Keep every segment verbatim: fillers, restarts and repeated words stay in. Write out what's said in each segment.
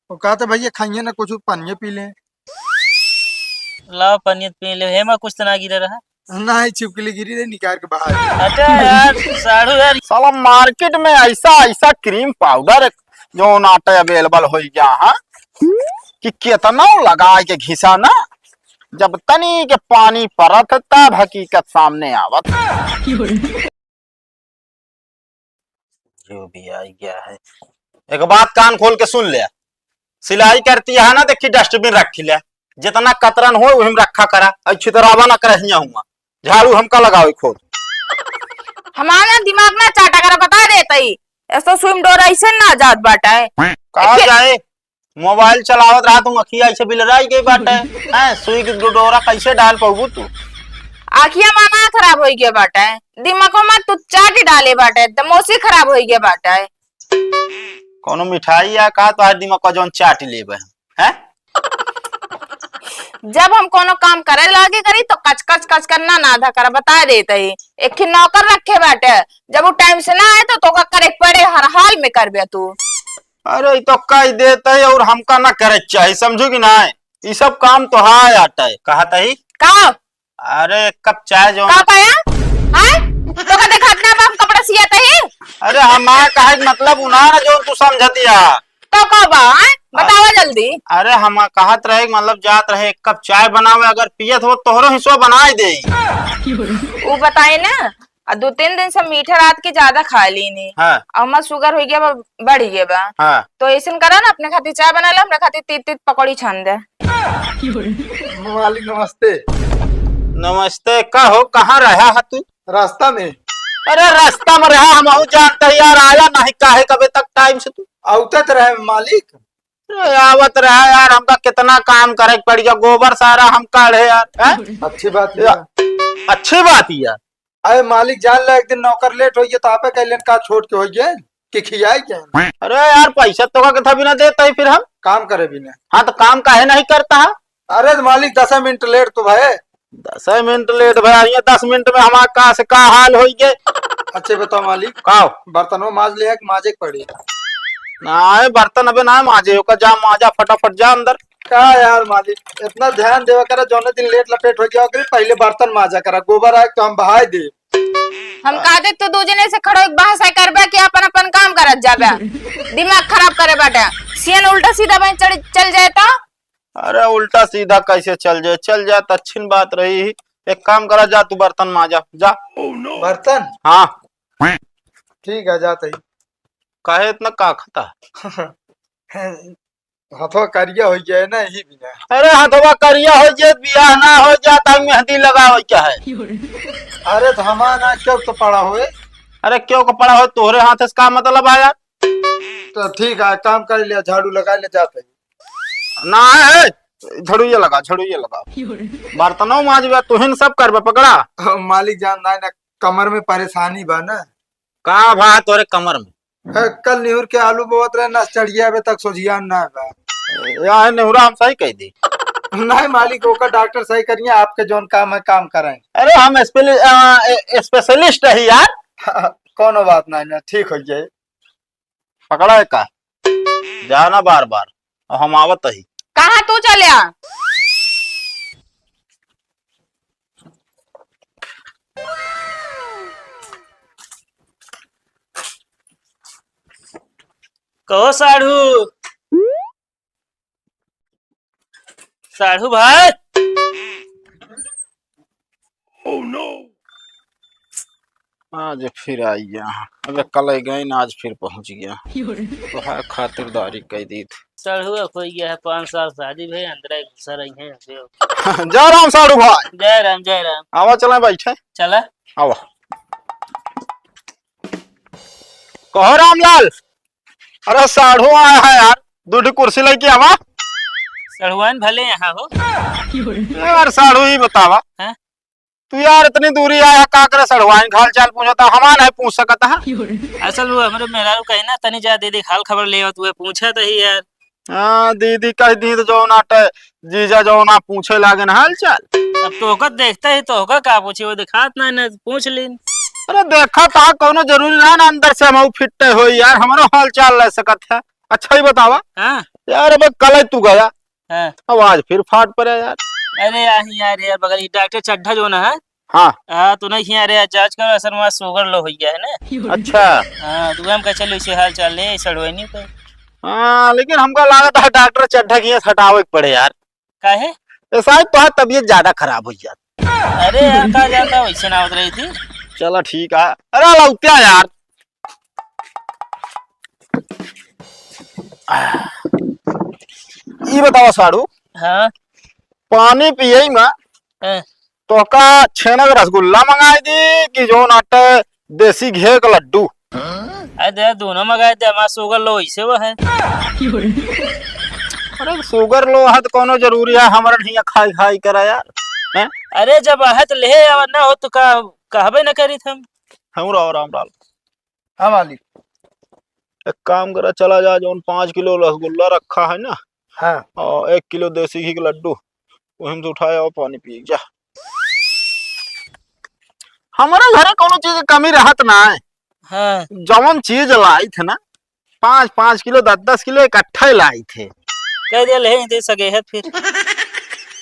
वो कहते भैया खाइए ना कुछ, पनिया पी लें। लाओ पनिया पी ले, हेमा कुछ तो ना गिरे रहा। नहीं, छिपकली गिरी रही, निकाल के बाहर। हटे यार, साढ़ू यार। साला मार्केट में ऐसा, ऐसा क्रीम पाउडर जौन आटे अवेलेबल हो गया है कि केतना लगाए के घिसा ना, जब तनी के पानी परत है तब हकीकत सामने आवत है। जो भी आ गया है, एक बात कान खोल के सुन ले, सिलाई करती है ना, देखी डस्टबिन रखी ले, जितना कतरन हो वही में रखा करा, और छितरावा ना करे हियां हुआ, झाड़ू हमका लगावे खोद। हमारा दिमाग ना चाटा करा, बता देत ही, ऐसा सुई में डोरा ऐसे ना जात बाटा है। कहा जाए, मोबाइल चलावत रहा तुम, अखिया ऐसे बिलराई गई बाटे। हैं, सुई के डो-, डोरा कैसे डाल पाबू तू? आँखिया मामा खराब होई गया बाटे, दिमागो में तू चाट डाले बाटे, त मौसी खराब होई गया बाटे। कोनो मिठाई या का तोहार दिमाग का जौन चाट लेबे, हैं? जब हम कोनो काम करे लागे करी तो कच कच कच करना ना धा करा, बता देत ही। एक ही नौकर रखे बाटे, जब वो टाइम से ना आए तो तोका करे के पड़े, हर हाल में करबे तू। अरे, ई तो कह देते और हमका ना करे के चाही, समझू कि ना? ई सब काम तो है आटे, कहत ही। का? अरे, एक कप चाय जो का पाया? हैं? तो का देखत ना बा हम कपड़ा सियत ही? अरे, हमार कहे के मतलब उना ना जो तू समझतिया। तो का बा, हैं? बतावा जल्दी। अरे, हम कहत रहे कि मतलब जात रहे एक कप चाय बनावे, अगर पियत हो तोहरो हिस्सा बनाई दे। ऊ बताई ना, आ दो तीन दिन से मीठा रात के ज्यादा खा लीनी। हाँ। और हमार शुगर हो गया बा, बढ़ गया बा। हाँ। तो ऐसन करा ना, अपने खातिर चाय बना ले, अपने खातिर तीत तीत पकौड़ी छान दे। मालिक नमस्ते। नमस्ते, का हो, कहाँ रहा है तू? रास्ता में। अरे रास्ता में रहा, हम जानते हैं यार, आया नहीं काहे कबे तक टाइम से तू? औते तो रहे मालिक। अरे आवत रहा यार, हमका कितना काम करे के पड़ गया, गोबर सारा हम काढ़े यार, हैं? अच्छी बात या, है। अच्छी बात ही यार। अरे मालिक जान ला, एक दिन नौकर लेट हो गया तो आपे कहलेन का छोड़ के हो गया कि खियाए क्या? अरे यार, पैसा तो का कथा भी ना देता ही फिर हम। काम करे भी ना। हाँ, तो काम काहे नहीं करता है? अरे तो मालिक, दस मिनट लेट तो भए। दस मिनट लेट भए, ये दस मिनट में हमार का से का हाल होई गे? अच्छा बताओ मालिक, का? बर्तनों माज ले है कि माजे के पड़ी? ना, बर्तन अबे ना माजे, ओका जा माजा फटाफट, जा अंदर। का यार मालिक, इतना ध्यान देवा करा, जौने दिन लेट लपेट हो गया ओकरे पहले बर्तन माजा करा, गोबर आए तो हम बहाए दे। हम कहा दे तू दो जने से खड़ो एक बहस है करबे कि अपन अपन काम करत जाबे। दिमाग खराब करे बाटे। सियन उल्टा सीधा बन चढ़, चल जाए तो। अरे उल्टा सीधा कैसे चल जाए? चल जाए तो अच्छी बात रही। एक काम करा, जा तू बर्तन माजा, जा। बर्तन? हाँ। ठीक है, जाते ही। काहे इतना का खाता? हथवा करिया हो जाए ना, यही बिना। अरे हथवा करिया हो जाए, बियाह ना हो जाए, तब मेहंदी लगावे क्या है? अरे तो हमारा ना क्यों तो पड़ा होए। अरे क्यों को पड़ा हो, तोहरे हाथ से का मतलब आया? तो ठीक है, काम कर लिया, झाड़ू लगा ले, जाते ही। ना है, झड़ुइया लगा, झड़ुइया लगा। बर्तनों माजबे, तुहिन सब करबे, पकड़ा। मालिक जान ना, ना कमर में परेशानी बा ना। का भा तोरे कमर में? ए, कल निहुर के आलू बोवत रहे, नस चढ़िया, अबे तक सोझिया ना बा। या है निहुरा, हम सही कह दी। नहीं मालिक, ओकर डॉक्टर सही करिए, आपके जौन काम है, काम करें। अरे हम स्पेली-, अ, ए-, स्पेशलिस्ट है यार। कोनो बात नहीं ना, ठीक हो जाए। पकड़ा है का? जाना बार बार, और हम आवत ही। कहाँ तू चल्या? कहो साढ़ू, साढ़ू भाई। आज फिर आई गया। अबे कल ही गए ना, आज फिर पहुंच गया। तो है खातिरदारी कह दी थी। साढ़ू अब हो गया है पाँच साल शादी भई, अंदर ही घुसा रही हैं अबे। जय राम साढ़ू भाई। जय राम, जय राम। आवा चला बैठे। चला। आवा। कहो रामलाल, अरे साढ़ू आया है यार, दो ठी कुर्सी लेके आवा। साढ़ुआइन भले यहाँ हो। ए यार साढ़ू ही बतावा। हाँ? तू यार इतनी दूरी आया, का करे साढ़ुआइन, हाल चाल पूछता, हमार नहीं पूछ सकता है। असल वो हमरे मेहरारू कही ना, तनी जा दीदी हाल खबर ले आवत, वो पूछत ही यार। हाँ, दीदी कह दी तो जौन आटे, जीजा जौन आ पूछे लागे ना हाल चाल। अब तो ओकर देखते ही तो ओकर का पूछी, वो दिखात ना, ना पूछ लीन। अरे देखा था, कोनो जरूरी ना, ना अंदर से हम फिट हो यार, हमरो हाल चाल ले सकत है। अच्छा ही बतावा। हाँ। यार, अब कल ही तू गया, हाँ। अब आज फिर फाट पड़ा यार। अरे यार, यार, यार, बगल ही डॉक्टर चड्ढा जो ना है, हाँ। हाँ, तो नहीं यार, यार, जांच करो, असल में sugar low हो गया है ना। अच्छा। हाँ, तो हम कह चलो इसे हाल चाल ले, सड़वैनी पे। हाँ, लेकिन हमका लागत है डॉक्टर चड्ढा के यहाँ हटावे के पड़े यार। काहे? ए, शायद तोहार तबीयत ज्यादा खराब हो जात। अरे यार, का जाता, वैसे ना होत रही थी। चला ठीक है। अरे लौटिया यार। ई बतावा साड़ू। हाँ। पानी पिए में हाँ। तोहका छेना के रसगुल्ला मंगाई दी कि जौन आटे देसी घी के लड्डू? अरे दे, दोनों मंगाए दे, हमार sugar low इसे वो है। अरे sugar low है तो कौनो जरूरी है हमारा नहीं खाई खाई करा यार, हैं? अरे जब है तो ले आवा, ना हो तो का कहबे न करी हम। हम राव राम लाल। हाँ मालिक। एक काम करा, चला जा, जौन पाँच किलो रसगुल्ला रखा है ना, हाँ। और एक किलो देसी घी के लड्डू, वही में से उठाए और पानी पिए जा। हमारे घरे कोनो चीज के कमी रहत ना है। हाँ। जौन चीज लाई थे ना, पाँच पाँच किलो, दस दस किलो इकट्ठा ही लाई थे। कह दिया ले दे सगेहत फिर।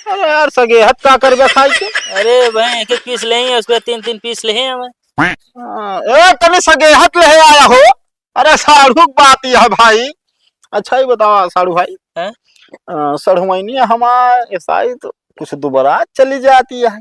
अरे यार, सगेहत का करबे खाई के? अरे भाई, एक एक पीस ले हैं, उसके तीन तीन पीस ले हैं हमें। हाँ, ए, तनी सगेहत ले आया हो। अरे साढ़ू की बात यह है भाई। अच्छा ही बतावा साढ़ू भाई। हैं? अ, सढ़ुआइनिया हमार ऐसा ही तो कुछ दुबरा चली जाती है।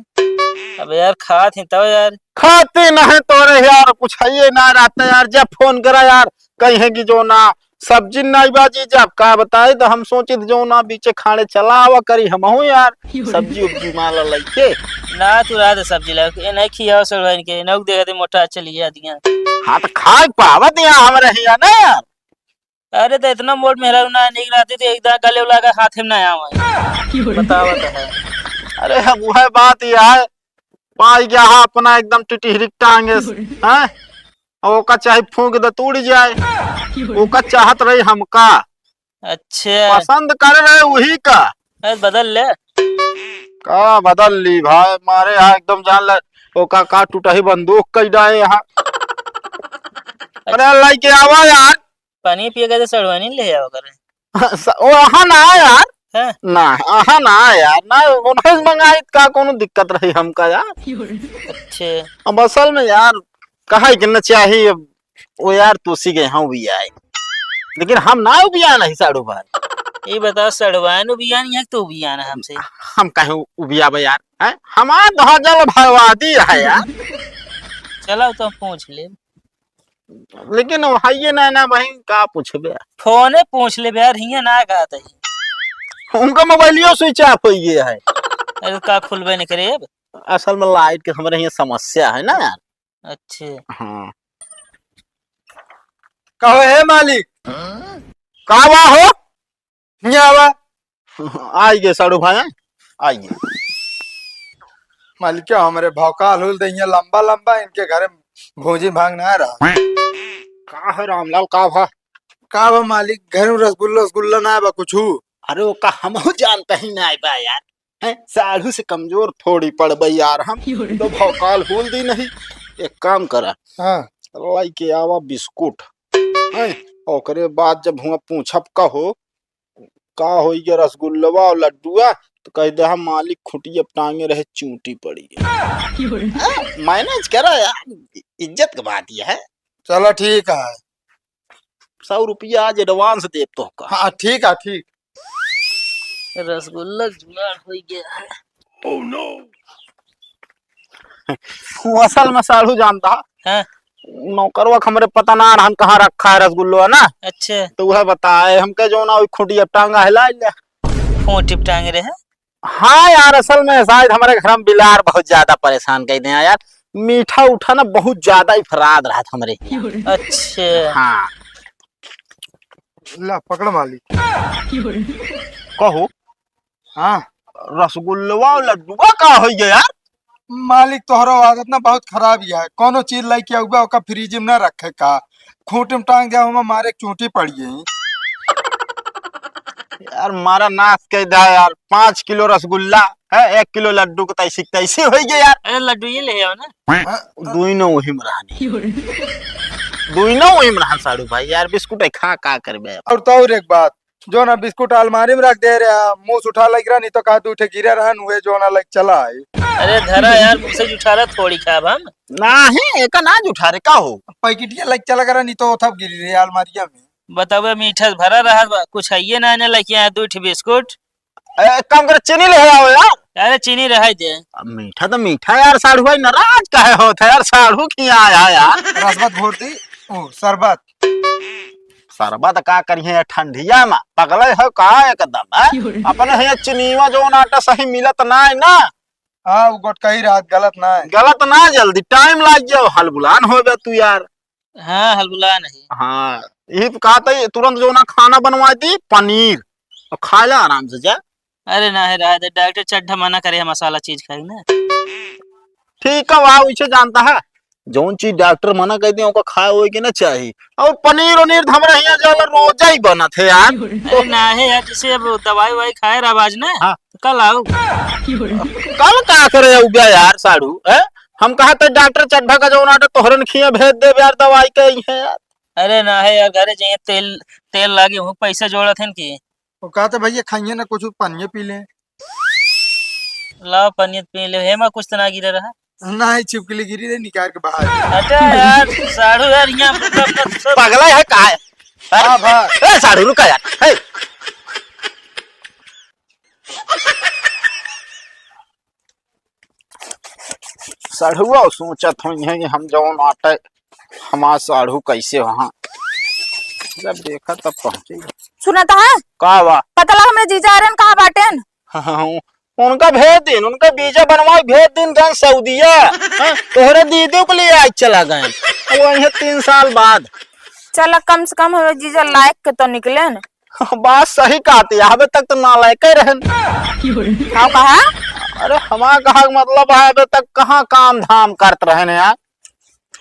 अब यार खात ही तब यार। खाते नहीं तो रे यार, कुछ है ये ना रहता यार। जब फोन करा यार, कहीं कि जो ना सब्जी नहीं बाजी, जब का बताए तो हम सोचित जो ना बीचे खाने चला आवा करी हम हो यार। सब्जी उब्जी माला लइके। ना तू रहा दे सब्जी ला, ये नहीं खियाओ सड़वाइन के, नौक देखा दे मोटा चली जाती हैं। हाँ तो खाए पावत यहाँ हमारे हिया ना यार। अरे तो इतना मोट मेहरारू ना निक रहती तो एक दांत गले वाला का हाथ में ना आवे। बतावा तो है। अरे अब वह बात यह है, पाई गया है अपना एकदम टिटिहरी टांगे, हैं? और ओका चाहे फूंक दे तो उड़ जाए, ओका चाहत रही हमका। अच्छा। पसंद कर रहे वही का। अरे बदल ले। का बदल ली भाई, मारे यहाँ एकदम जान ले, ओका का टूटा ही बंदूक कई डाए यहाँ। अरे लइके आवा यार। पानी पिए के तो सड़वानी ले आओ करे। स-, ओ, अहा ना यार। हैं? ना, अहा ना यार, ना, उन्हें से मंगाई का कोनो दिक्कत रही हमका यार। अच्छे। अब असल में यार, कहा कि न चाहिए, वो यार तू सी गए हम उबिया है। लेकिन हम ना उबिया नहीं साड़ू भाई। ये बताओ, सड़वान उबिया नहीं है तो उबिया ना हमसे। हम कहे उबिया बे यार, हैं? हमार धजल भयवादी है यार। चलो तो पूछ ले। लेकिन वो हइये ना, ना बहिन, का पूछबे? फोने पूछ लेबे यार, हियाँ ना कहत है। उनका मोबाइलियो switch off हो गया है। अरे का खुलबे नहीं करे अब? असल में लाइट के हमरे हियाँ समस्या है ना यार। अच्छे। हाँ। कहो हे मालिक। का बा हो? हियाँ आवा। आई गए साड़ू भाई, आई गए। मालिक, क्या हमरे भौकाल होल दे, हियाँ लंबा लंबा इनके घरे भोजी भांग ना रहा। का है रामलाल, का भा? का बा मालिक, घर में रसगुल्ला, रसगुल्ला ना बा कुछू? अरे, वो का हमहू जानते ही ना बा यार। हैं, साढ़ू से कमजोर थोड़ी पड़बे यार हम। तो भौकाल होल दी नहीं। एक काम करा। हाँ। लाई के आवा बिस्कुट। हैं, ओकरे बाद जब हुआ पूछब का हो, का होई गया रसगुल्लवा और लड्डुआ, तो कह दे हम मालिक खुटिया पे टांगे रहे, चूंटी पड़ी गई। हाँ, manage करा यार, इज्जत की बात यह है। चलो ठीक है। सौ रुपया आज advance देब तोहका। हाँ, ठीक है, ठीक। रसगुल्ला जुगाड़ हो गया है। Oh no! वो असल में साढ़ू जानता। हाँ। नौकरवा के हमरे पता ना रहन कहाँ रखा है रसगुल्ला ना। अच्छा। तो वह बताए हमके जो ना वही खूंटी अब टांगा हिला ले। खूंटी पे टांगे रहे? हाँ यार, असल में शायद हमारे घर में बिलार बहुत ज्यादा परेशान कर दे यार। मीठा उठा ना बहुत ज्यादा ही फराद रहा था हमरे। अच्छा। हाँ। ला, पकड़ मालिक। कहो। हाँ। रसगुल्लवा और लड्डुआ का हो गया यार? मालिक, तोहरो आदत ना बहुत खराब ही है। कोनो चीज लेके आउबा, ओका फ्रिज में ना रखे का। खूंट में टांग दिया, हमें मारे चूंटी पड़ी है। यार, मारा नाश कर दिया यार। पाँच किलो रसगुल्ला है, एक किलो लड्डू को तैसी तैसी हो गई यार। अरे, लड्डू ये ले आओ ना। हाँ, दुई नो वही में रहनी। दुई नो वही में रहन साड़ू भाई यार, बिस्कुट है, खा का करबे। और तो और एक बात, जो ना बिस्कुट अलमारी में रख दे रहा, मुंह से उठा लग रहा, नहीं तो कहा दू ठे गिरा रहन हुए, जो ना लग चला है। अरे धरा यार, मुंह से उठा रहा, थोड़ी खाब हम। नाही, एका ना जुठारे का हो? पैकेटिया लग चला करा, नहीं तो थप गिरी रही अलमारिया में। बतावे, मीठा से भरा रहा बा, कुछ है ये ना, ने लेके आए दू ठे बिस्कुट। ए, एक काम कर, चीनी ले आओ यार। अरे चीनी रहे दे। अब मीठा तो मीठा यार, साढ़ू भाई नाराज काहे होत है यार, साढ़ू खिया आया यार। रसबत घोर दी, ओ, शरबत। शरबत का करिए यार ठंडिया में, पगले हो का एकदम, हैं? क्यों रे? अपने है चीनीवा जो नाटा सही मिलत ना है ना। हाँ, वो गोटका ही रात गलत ना है। गलत ना, जल्दी टाइम लाग जाओ, हलबुलान हो बे तू यार। हाँ, हलबुला नहीं। हाँ, यही तो कहा था, तुरंत जो ना खाना बनवा दी, पनीर, और खा ले आराम से जा। अरे ना है, रह दे, डॉक्टर चड्ढा मना करे है मसाला चीज खाए ना। ठीक है, वाह, उसे जानता है, जौन चीज डॉक्टर मना कर दे, ओका खाए होए के ना चाही। और पनीर उनीर तो हमरा हियां जाला रोजा ही बनत है यार। अरे ना है यार, जैसे अब दवाई वाई खाए रहा आज ना, हाँ। तो कल आओ। कल का करे उब्या यार साढ़ू, हैं? हम कहा तो डॉक्टर चड्ढा का जौन आटा तोहरन खिया भेज देब यार, दवाई के ही है यार। अरे ना है यार, घरे जाइए, तेल, तेल लागे हूँ, पैसा जोड़त है कि। वो कहा तो भैया खाइए ना कुछ, पानिए पी लें। लाओ पानिए पी ले, हेमा कुछ तो ना गिरा रहा। ना, ये छिपकली गिरी रे, निकाल के बाहर। हटा यार, साढ़ू यार, यहाँ अपना, अपना सब पगला है का है? हाँ, भाई। ए, साढ़ू, रुका यार। हे। साढ़ुआ सोचत होई है कि हम जौन आटे, हमार साढ़ू कैसे वहाँ। जब देखा तब पहुँचे। सुनत है? का बा? पता लगा हमरे जीजा आ रहे हैं, कहाँ बाटेन? हाँ, उनका भेज दिन, उनका वीजा बनवाई भेज दिन गन सऊदिया। हाँ, तोहरे दीदी के लिए आज चला गए। अब वहीं तीन साल बाद। चला, कम से कम हमें जीजा लायक के तो निकले न। बात सही कहती है, अबे तक तो नालायक ही रहन। का कहा? अरे हमारा कहा के मतलब है, अबे तक कहाँ काम धाम करत रहन यार।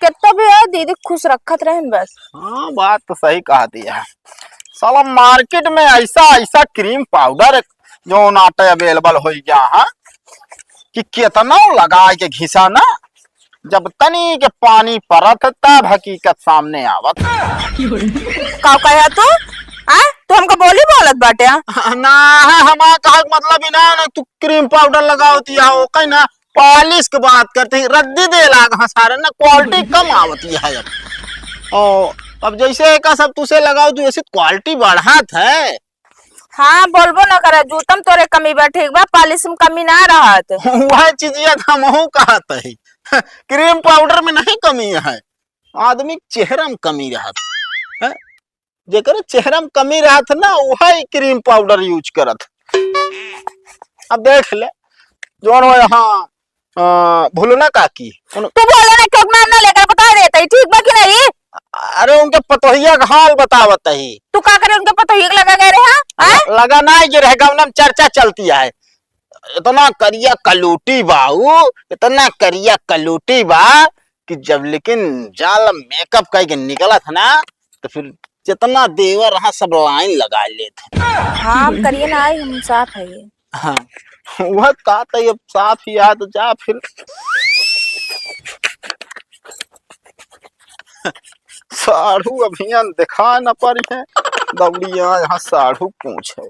कितना भी है, दीदी खुश रखत रहन बस। हाँ, बात तो सही कहती है। साला मार्केट में ऐसा, ऐसा क्रीम पाउडर जो नाटे अवेलेबल हो गया है कि कितना लगा के घिसा ना, जब तनी के पानी परत तब हकीकत सामने आवत। का कहा तू? आ? तू हमका बोली बोलत बाटे? ना है, हमारा कहा के मतलब ही ना, ना तू क्रीम पाउडर लगावती है, ओके ना, पॉलिश के बात करते ही रद्दी दे लाग, हाँ सारे ना, क्वालिटी कम आवती है अब। ओ, अब जैसे एका सब तुसे लगाओ, तू ऐसी क्वालिटी बढ़ात है। हाँ, बोलबो ना करे, जूतम तोरे कमी बा, ठीक बा, पॉलिश में कमी ना रहत। वह चीजिया तो हमहू कहत है, क्रीम पाउडर में नहीं कमी है, आदमी के चेहरा में कमी रहत है। जेकरे चेहरा में कमी रहत ना, वही क्रीम पाउडर यूज करत। अब देख ले, जौन वो यहाँ, अ, भुलना काकी, उन- तू बोले ना, क्यों नाम ना लेकर बता देता ही, ठीक बा कि नहीं? अरे उनके पतोहिया का हाल बतावत ही। तू का करे उनके पतोहिया के लगा गए रहे, हाँ? हाँ? लगा ना, ये रह गवना में चर्चा चलती है। इतना करिया कलूटी बा उ, इतना करिया कलूटी बा कि जब लेकिन जाल मेकअप करके निकलत है ना, तो फिर जितना देवर रहा सब लाइन लगा लेत है। हाँ, हम करिए ना आई, हम साफ है ये। हाँ, वह का तो ये साफ ही आ तो जा फिर। साढ़ू अभियान देखा न पड़ी है, दौड़िया यहाँ साढ़ू पूछे।